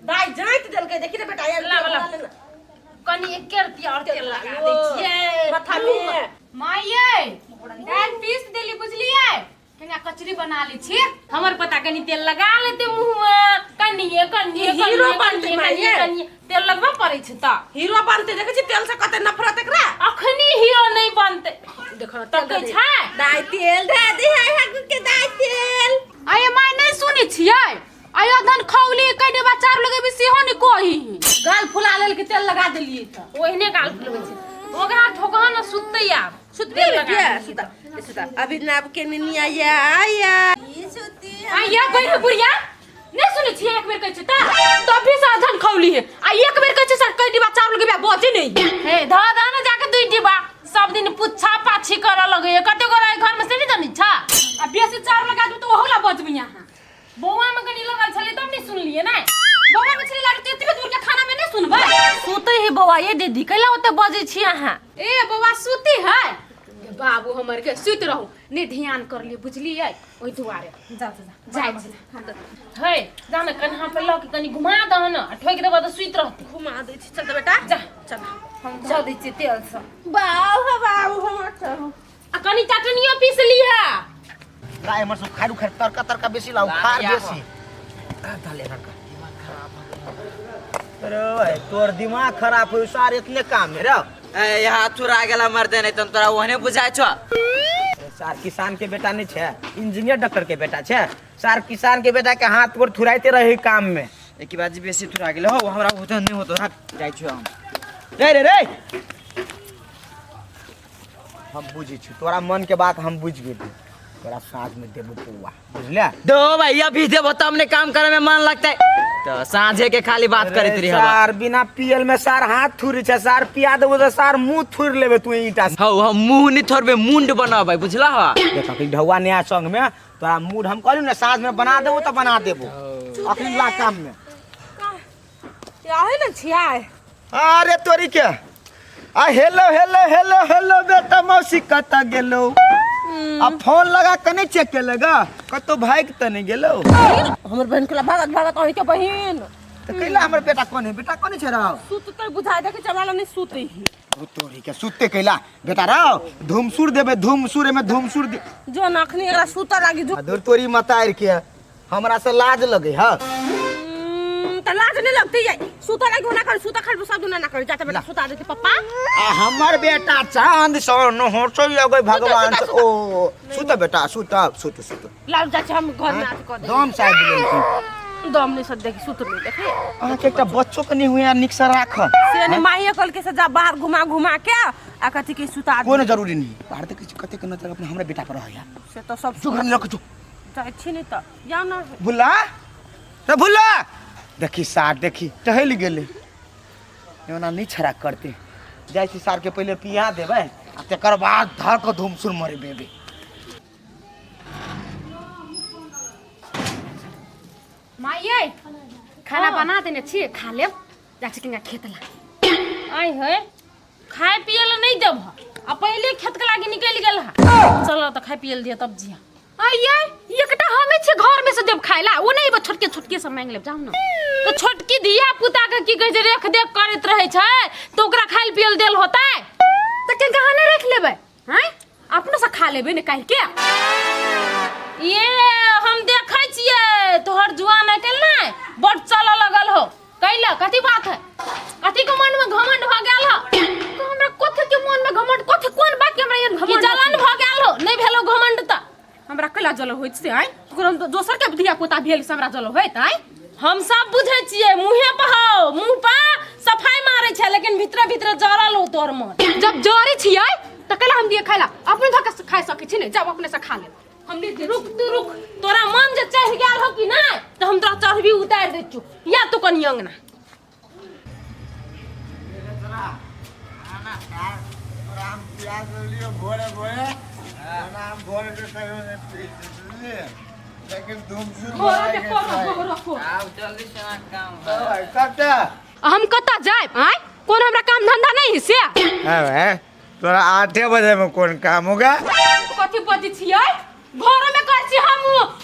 दाइ जाइत देलकै देखी ने बेटा ला, ला। कनी एक रत्ती और तेल लगा दै छियै। माथा में। माइये, दालि पीस देली, बुझलियै? कनिया कचरी बना लै छी। हमर पता कनी तेल लगा लेते मुंह में, कनिए कनिए। हीरो कनिए, बनतै कनिए, माइये। कनिए तेल लगबऽ पड़ै छै तऽ हीरो बनतै, देखै छी तेल से कते नफरत एकरा। अखनी हीरो नहि बनतै। देखो ना, तकै छै। दाइ तेल दे दे है हक के दाइ तेल। आये माय, नहि सुनै छियै? आयो धन खौली कै डिब्बा चाउर लगेबी सेहो नहि कही। गाल फुला लेल के तेल लगा देलियै तऽ ओहिने गाल फुलबै छै। ओकरा ठोकह ने, सुततै आब। सुतबे तेल लगा बेटिया। देलियै। सुता ए, सुता अभी नाब के निनिया या या ई सुती। आये बहिन बुढ़िया, नहि सुनै छियै? एक बेर कहै छै तऽ तभी से अधन खौली है आ एक बेर कहै छै सर कै डिब्बा चाउर लगेबी आ बजे नहि। हे धऽ दह ने जाके दुई डिब्बा। सब दिन पुच्छा पाछी करऽ लगैया कते गोरा एहि घर में, से नहि जानै छा? आ बेसी चाउर लगा देबै तऽ ओहो ला बजबै अहाँ। बौआ में कनी लगल छलै तब नहि सुनलियै ने। बौआ में छलै लागल तऽ एतबे दूर के खाना में नहि सुनबै? सुतै है बौआ। ये दीदी, कैला ओते बजै छी अहाँ? ए बौआ सुती है बाबू हमर के, सुति रहू। नहि ध्यान कर लिए, बुझलियै? ओहि दुआरे। जा जा जा। जाइ छी। हे जा ने, कन्हा पर लऽ के कनी घुमा दह ने आ ठोकि देबऽ तऽ सुति रहतै। घुमा दै छी, चल तऽ बेटा। जा। चल। हम धऽ दै छियै तेल से। बाऊ हो बाऊ हमर चलू। आ कनी चटनियो पीस लिहा। ला एमहर से उखाड़ उखाड़, तड़का तड़का बेसी ला, उखाड़ बेसी धले रखा। अरे भाई, तोर दिमाग खराब हो सार, इतने काम है रे। ए, यहाँ थुरा गेला मरते नहीं तम तोरा ओहने बुझाय छो। सार किसान के बेटा नहीं छे, इंजीनियर डॉक्टर के बेटा छे सार। किसान के बेटा के हाथ गोर थुराइते रहे काम में। एक बात जी बेसी थुरा गेलो हो, हमरा होते नहीं होतो, हट जाइ छो हम। रे रे रे, हम बुझी छी तोरा मन के बात, हम बुझ गेली। तोरा साँझ में देबो पौआ, बुझले? दो भाई, अभी देबो तब ने काम करे में मन लगतै। तो साँझे के खाली बात करैत रही हवा। सार बिना पियल में सार हाथ थुरी छै, सार पिया देबो तऽ सार मुंह थुर लेबे तू ईटा से। हौ, हम मुंह नहीं थोड़बे, मुंड बनाबै, बुझला हवा? देख अखन ढौआ नया संग में तोरा मूड, हम कहलू ने साँझ में बना देबो तऽ बना देबो। अखन ला काम में। आहे ने छियै। अरे तोरी के आ, हेलो हेलो हेलो हेलो बेटा, मौसी कतऽ गेलो? आ फोन लगा के नहीं चेक केले गा, कतौ भागि तऽ नहीं गेलो? हमर बहन के भागत भागत अहीं के बहिन। तऽ कैला हमर बेटा कोन है? बेटा कोन छै राव? सुतते बुझाय, देखे चला नहीं सुते ही। ओ तोरी के, सुतते कैला बेटा राव? धूमसुर देबे धूमसुर, एमे धूमसुर दे। जो नखनी एकरा सुत लागी जो। आ धुर तोरी मतार के, हमरा से लाज लगे है। त लाज नहीं लगती है? सुता लागी होना कर, सुता खाली सब दुना ना कर जाता बेटा, सुता देते पप्पा। आ हमर बेटा चांद सन होसै लगे भगवान से। ओ सुत बेटा, सुत सुत सुत। लाल चाचा, हम घर में आके कर दे। दम साइड लेलखिन। दम नहीं सद देखी, सुत नहीं देखे। अहाँके एकटा बच्चो के नहीं हुए नीक से राख। से नहीं, माइये कल के से जा बाहर घुमा घुमा के आ कथी के सुता दे। कोनो जरूरी नहीं, बाहर देखै छी कते के नजर अपने हमरा बेटा पर रहैया। से तो सब जो घर में रख जो। जाइ छी नहीं त जाउ ना। भुल्ला रे भुल्ला, देखी सार, देखी टहल गेलै। ओना नहीं छड़ा करते जाइ छी, सार के पहिले पिया देबै आ तकर बाद धर के धूमसुर मरेबे। माइये, खाना बना देने छी, खा लेब। जाइ छी कनिया खेत ला। आइ है, खाय पिए ला नहीं देब आ पहिले खेत के लागी निकलि गेल हा। चलो तऽ खाय पिए ला दिअ तब जिया। आइये, एकटा हमे छी घर में से देब खाय ला? ओ नहीं, छोटके छोटके से मांग लेब, जाउ ना। तऽ छोटकी धिया पुता के की कहै छै, रेख देख करैत रहै छै तऽ ओकरा खाय पिए ला देल होतै? तऽ के कहाँ नहि राखि लेबै? हैं, अपनो से खा लेबै ने काल्हि के। ये हम देखै छियै तोहर जुआन आइ काल्हि ने बड चलऽ लगल हो। कैला कथी बात है? कथी के मन में घमंड भ गेल हो? तो हमरा कथी के मन में घमंड? कथी कोन बात के हमरा एहन कि घमंड? जलन भ गेल हो? नहीं भेलो घमंड त हमरा कैला जलन होइत से? आइ ओकरा हम दोसर के धिया पुता भेल से हमरा जलन होइत? आइ हम सब बुझै छियै, मुँहे पर हो, मुँह पर सफाई मारै छै लेकिन भीतरे भीतरे जरल हो तोर मन। जब जरे छियै तऽ कैला हम दिए खाइला? अपने धऽ के खाइ सकै छी ने? जब अपने से खा लेब, हम नहीं देब। रुक तू रुक, तोरा मन जे चढ़ि गेल हो कि नहि तऽ हम तोरा चढ़बी उतारि दै छियौ। या तू कनि अंगना। भोरे भोरे हम भोरे के कहियो नहीं पी बुझलिए, लेकिन धूमसुर। घरो के करो, घरो को। आब जल्दी से अहाँ काम है। कते हम कतऽ जायब? आँय, कोन हमरा काम धंधा नहीं है से? अरे तोरा 8 बजे में कोन काम होगा? कथी बजै छियै? घरो में करै छी हम,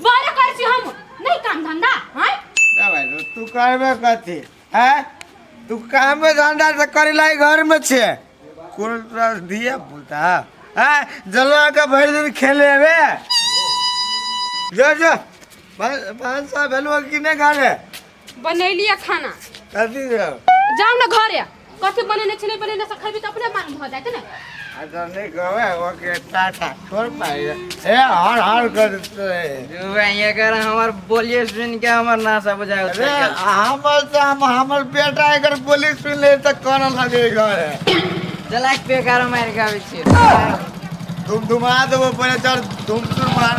बाहरे करै छी हम, नहीं काम धंधा? आँय। ना भाई। तू करबे कथी हैं? तू कामे धंधा से करे लाई घर में छे, कोनो तोरा धिया पुता हैं? जलवा के भरि दिन खेले बे। जो जो भनसा भेलुआ कि नहि घरे? बनेलियै खाना। कथी रौ? जाउ ने घरे, कथी बनेने छी नहि बनेने से खेबी तऽ अपने मान भऽ जायत ने। अच्छा नहीं कहबे ओके, टाटा छोड़ पाई ए हर हर कर देते। एकर हमर बोलिए सुन के हमर नाशा बुझाय। अरे हमर तऽ हमर बेटा एकर बोली सुन ले तऽ करऽ लगे घरे। चला बेकार मारि के आबै छियै। धुम धुमा देबो पहिले, चल धुम सुन मार।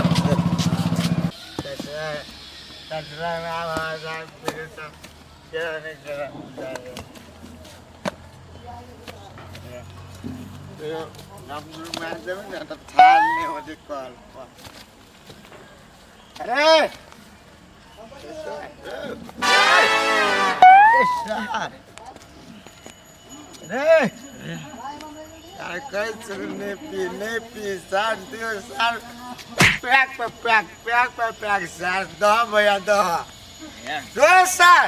अरे रे यार कहै छलहुँ नहि पी नहि पी, सार दियौ सार, पैक पर पैक, पैक पर पैक सार, दह भैया दह दो सार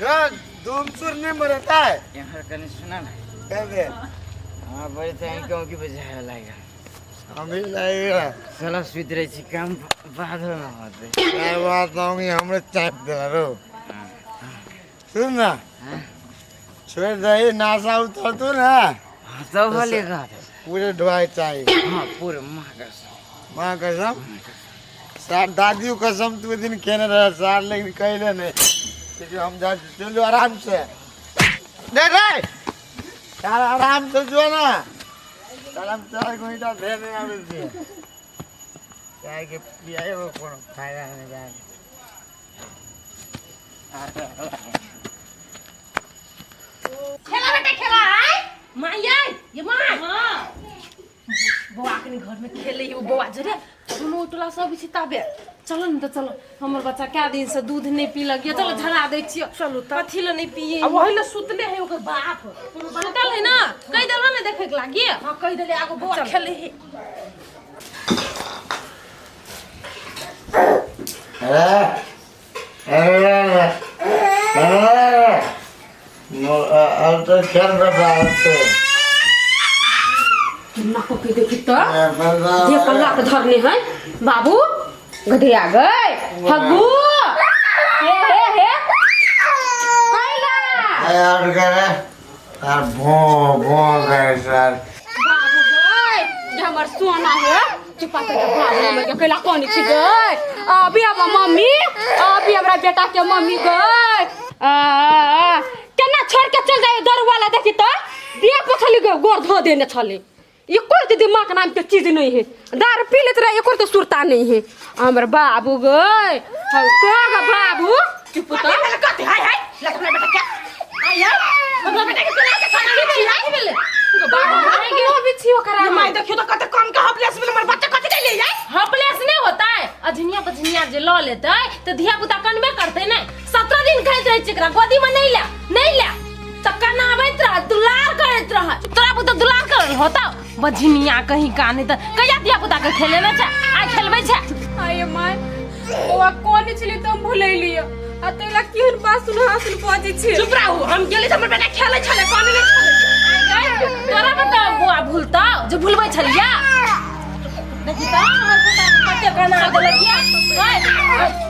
दो। धूमसुर नहीं मरता है। यहाँ कनि सुना ने। कह दे। हाँ बड़ी तऽ अहीं की बुझाय लागे। हम भी लगेगा। चलो सुति रहै छी, काम बाद में होतै। क्या बात होंगी, हमरे चाप देला रो। सुन ना, छोड़ दही नासा उतर तू ना। हाँ तो भले कह पूरे ढुआई चाहिए। हाँ पूरे माँ कसम। माँ कसम सार, दादी कसम, तू दिन केने रह सार, लेकिन कहले नहीं क्योंकि हम जा। चलो आराम से नहीं रे यार, आराम से जो ना सार, हम 4 घंटा धे नहीं आवे छी चाय के पियाए, वो कोनो फायदा नहीं जाए। खेला बेटा खेला, आय माय आय ये माय। हाँ। बौआ कनि घर में खेले है, बौआ जरे चलो टोला सब छी ताबे। चलो ने तऽ चलो, हमर बच्चा कए दिन से दूध नहि पीलक ये, चलो झरा दै छियै। चलू तऽ। कथी लए नहि पिए? आ वही ले सुतले है ओकर बाप। सुतल है ना, कहि देलहो ने देखै के लागी? हाँ कहि देले, आगो बौआ खेले है। अरे अरे अरे अब तो खेल बेटा अब तो। नाको के देखी तऽ जे पल्ला के धरने है बाबू गधिया गए हगू हे हे हे कैला। यार करे यार, भो भो गए सर। बाबू गए जे हमर सोना है, चुपा के बाबू हमर के कैला कोनी छी गए। अभी अब मम्मी, अभी हमरा बेटा के मम्मी गए आ आ, केना छोड़ के चल जाए दर वाला। देखी तऽ देह पछली गए, गोर धो देने छले। एको रत्ती दिमाग नाम के चीज नहीं है, दारू पी लेते रहे, एको रत्ती सुरता नहीं है हमर बाबू गए। हम कह बाबू चुप तो। कथी हाय हाय लग हमरा बेटा के आय आय हमरा बेटा के चला के खाना छी हाय भेले बाबू भी छी ओकरा। ये माय देखियो तो कते कम के हपलेस भेल हमर बच्चा, कथि के ले जाय? हपलेस नहि होता है, अझनिया बझनिया जे लऽ लेतै तऽ धिया पुता कनबे करतै ने। 17 दिन खाइत रहै छै, एकरा गोदी में नहि ले नहि ले तऽ कनाबैत रह, दुलार करैत रह। तोरा पुता दुलार करल होता बझनिया कहीं का नहि तऽ कहिया धिया पुता के खेले ने छै, आइ खेलबै छै। आये माय, बौआ कोन छलै तऽ हम भुलैलियै आ तैला केहन बात सुन हासिल बजै छी। चुप रहू, हम गेली तऽ हमर बेटा खेलै छलै, काने नहि छलै। आइ गै, तोरा बताओ बौआ भूलता जे भूलबै छलिया? देखी तऽ हमर पुता के कते कना देलक या। ओए,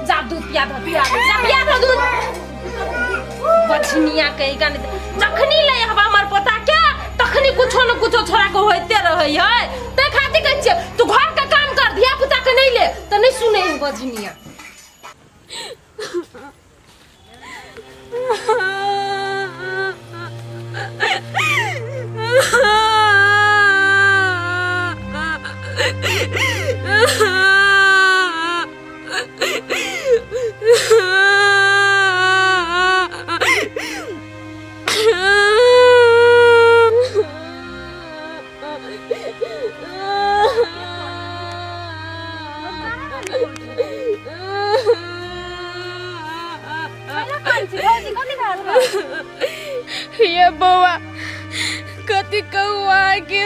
जा दूध पिया दह, पिया दे, जा पिया दह दूध। बछनिया कहीं का नहीं, जखनी ले हवा हमर पोता के तखनी कुछो न कुछो छोड़ा के होइते रहै है। तै खातिर कहै छियै तू घर के काम कर, धिया पुता के नहीं ले तऽ नहीं सुनै है बझनिया। ये बौआ कथी कहू अहाँके,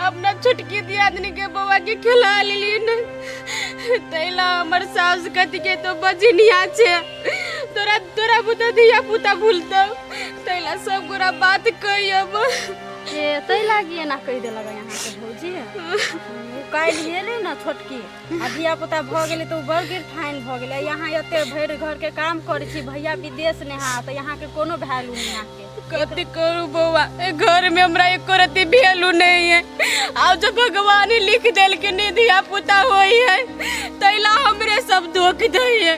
अपना छोटकी दियादनी के बौआ के खिला लेलियै ने। तैला हमर सास कथी के तो बजनिया छे, तोरा तोरा बुता धिया पुता भूलतौ, तैला सब गोरा बात कहियब। ए तै लागी एना कहि देलक अहाँके भौजी। ओ काल्हि भेलै ने छोटकी आ धिया पुता भऽ गेलै तऽ ओ बड़ गिरफाइन भऽ गेलै। यहाँ एते भरि घरके काम करै छी, भैया विदेश ने हा, तऽ यहाँके कोनो वैल्यू नहि अहाँके। कथी करू बौआ, ए घर में हमरा एको रत्ती वैल्यू नहीं है। आब जब भगवान ही लिख देलखिन नहीं धिया पुता होई है, तैला हमरे सब धोख दै है।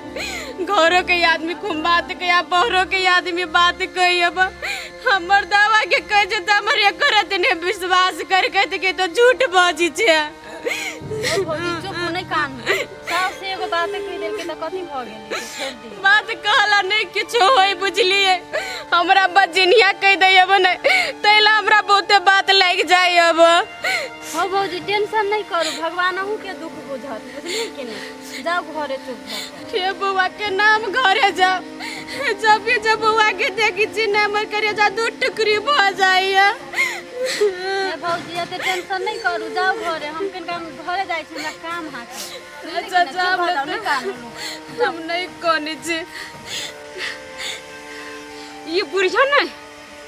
घरों के आदमी खूब बात कहिया, बाहरों के आदमी बात कहिया, हमर दावा के कहे छै तऽ हमर एको रत्ती नहीं विश्वास कर कहते कि तो झूठ बाजी छै। ओ भौजी चुप नहि कानू, सास एगो बात कहि देलकै तऽ कथी भऽ गेलै, छोड़ि दियौ। बात कहला नहीं किछो होई बुझलिए, हमरा बजनिया कहि दैब ने तैला हमरा बहुते बात लागि जाय अब। हो भौजी टेंशन नहीं करू, भगवान अहूँ के दुख बुझत, बुझलिए कि नहीं। जाओ घरे चुप भऽ के। हे बौआ के नाम घरे जाओ, जब भी जब बौआ के देखी छी ने हमर करेजा दू टुकड़ी भऽ जाइए। हे भौजी एते टेंशन नहीं करू, जाओ घरे, हम कनिका घरे जाइ छी, हमरा काम हाके। अच्छा, जाओ चुप भऽ जाउ, नहि कानू। हम नहीं कहने छी। ये बुढ़िया ने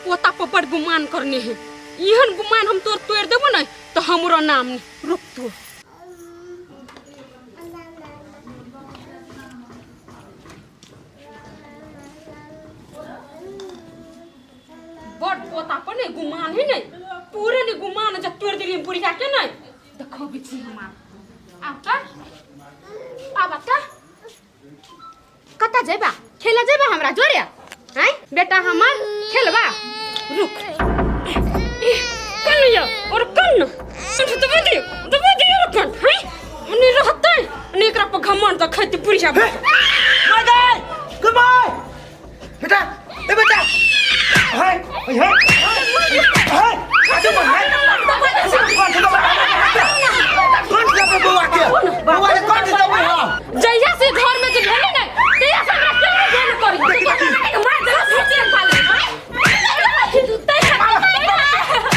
पोता पर बड़ गुमान करने है, एहन गुमान हम तोर तोड़ देबो ने तो हमरो नाम नहीं। रुक तू। बड़ पोता पर नहीं गुमान है नहीं, पूरे नहीं गुमान जब तोड़ दिलिए बुढ़िया के नहीं। देखो बिछी हमार आब का आब का कतऽ जेबा, खेला जेबा हमरा जोरे आय बेटा हमर खेलबा। रुक कन यो और कन सुन तो दबा दियो दबा दियो रे कन हैं नहीं रहतै नहीं एकरा पर घमंड त खैती बुढ़िया। My गए गुड बाय बेटा, ए बेटा, हाय हाय हाय आजो मन हाय कौन से दबा, कौन से दबा बउआ के, बउआ के कौन से दबा? हां जहिया से घर में जे भेलै ने तहिया से हमरा केहू भेल करी मार देला सोचे पाले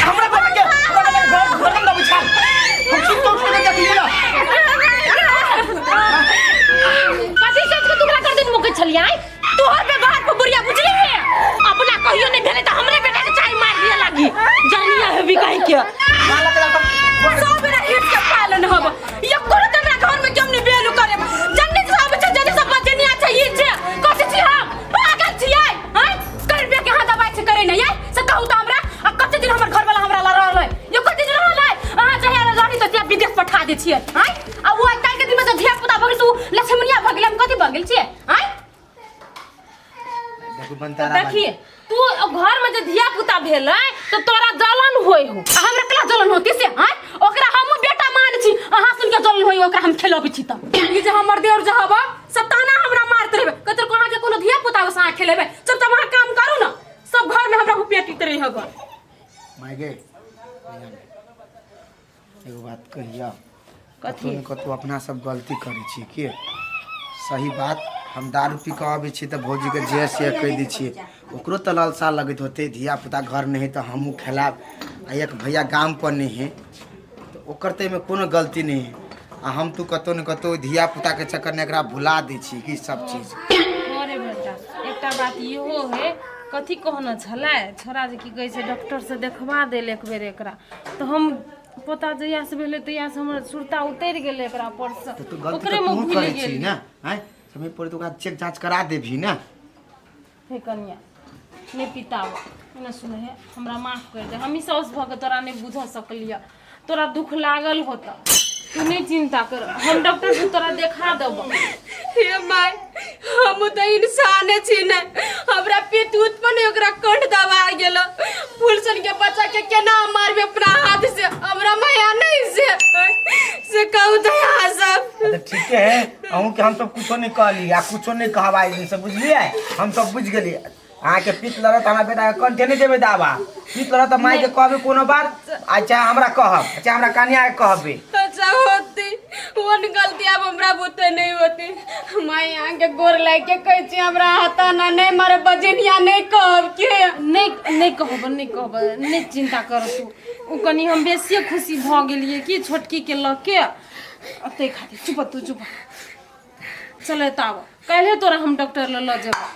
हमरा बेटा के हमरा बेटा के घर घर में दबा छाल हम सुत के उठ के देखलिए ना। कथी सोच के टुकड़ा कर दिन मुके छलियै तोहर व्यवहार पर बुढ़िया बुझली है, अपना कहियो नहीं भेलै त हमरे बेटा के चाय मार दिया लागी जानिया हेबी काहे के सब बेरा हिट के पालन हब ये कोनो त हमरा घर में केम नहीं बेलू करे जन्ने सब छै जन्ने सब बजनिया छै ई छै कथि छी हम पागल छियै हैं कर बे के हाथ दबाइ छै करे नहीं आय से कहू त हमरा। आ कते दिन हमर घर वाला हमरा ला रहलै, ये कते दिन रहलै अहाँ जहिया रही त त्या विदेश पठा दै छियै हैं। आ ओ आइ काल्हि के दिन में त धिया पुता भऽ गेल त उ लक्ष्मणिया भऽ गेल, हम कथि भऽ गेल छियै हैं। देखू बनतारा देखिए तू घर में जे धिया पुता भेलै तो तोरा जलन होय हो, आ हमरा केना जलन होती से हैं। ओकरा हमहूँ बेटा मान छी, अहाँ सुन के जलन होय ओकरा हम खेलबै छी त ई जे हमर देवर जे हब सब ताना हमरा मारत रहबै कतरो अहाँ के कोनो धिया पुता से अहाँ खेलेबै, चुपचाप अहाँ काम करू न, सब घर में हमरा हुपेटित रही हब। My गे एगो बात कहिया, कतौ ने कतौ अपना सब गलती करै छी के सही बात। हम दारू पी कऽ अबै छी तऽ भौजीके जे से कहि दै छियै, ओकरो तऽ लालसा लगैत होतै धिया पुता घर नहि है तऽ हमहूँ खेलायब, आ एक भैया गाम पर नहि है तऽ ओकर तऽ एहिमे कोनो गलती नहि है। आ हम तू कतौ ने कतौ धिया पुताके चक्करमे एकरा भुला दै छी कि सब चीज। अरे बेटा एकटा बात इहो है, कथी कहना छलै छोरा जे की कहै छै डॉक्टर से देखबा देल एक बेर एकरा, तऽ हम पोता जहिया से भेलै तहिया से हमर सुरता उतरि गेलै एकरा पर से, तऽ तू गलती ओकरे तऽ मे तू भूलि करै छी गेली ने आँय, समय पर तऽ ओकरा चेक जाँच करा देबही ने। हे कनिया नहि पिताब एना सुन हे, हमरा माफ कर दे, हमही साउस भऽ के तोरा नहि बुझ सकलियै, तोरा दुख लागल होता, तू नहीं चिंता कर, हम डॉक्टर से तोरा देखा देबो। हे my हम तऽ इंसाने छी ने, हमरा पेट उत्पन्न ओकरा कंठ दबा गेल, फूलसन के बच्चा के केना मारबे अपना हाथ से, हमरा माया नहीं से से कहू तऽ अहाँ सब। तऽ ठीके है, अहूँ के हम सब कुछो नहीं कहली आ कुछो नहीं कहब आइ दिन से, बुझलियै? हम सब बुझि गेलियै। अहाँके पीत लड़त हमरा बेटा के कंठे नहीं देबै दावा, पीत लड़त तऽ माय के कहबै कोनो बात, आ चाहे हमरा कहब चाहे हमरा कनिया के कहबै। अच्छा होती ओन गलती अब हमरा बुते नहीं होती, माय अहाँ के गोर लागि के कहै छी हमरा हाथा ना नहीं मारे बजनिया नहीं कहब के नहीं नहीं कहब, नहीं कहब, नहीं चिंता कर तू। ओ कनी हम बेसिए खुशी भऽ गेलियै कि छोटकी के लऽ के ताहि खातिर चुप तू चुप। चल एतऽ आब, काल्हि तोरा हम डॉक्टर लग लऽ जेबौ।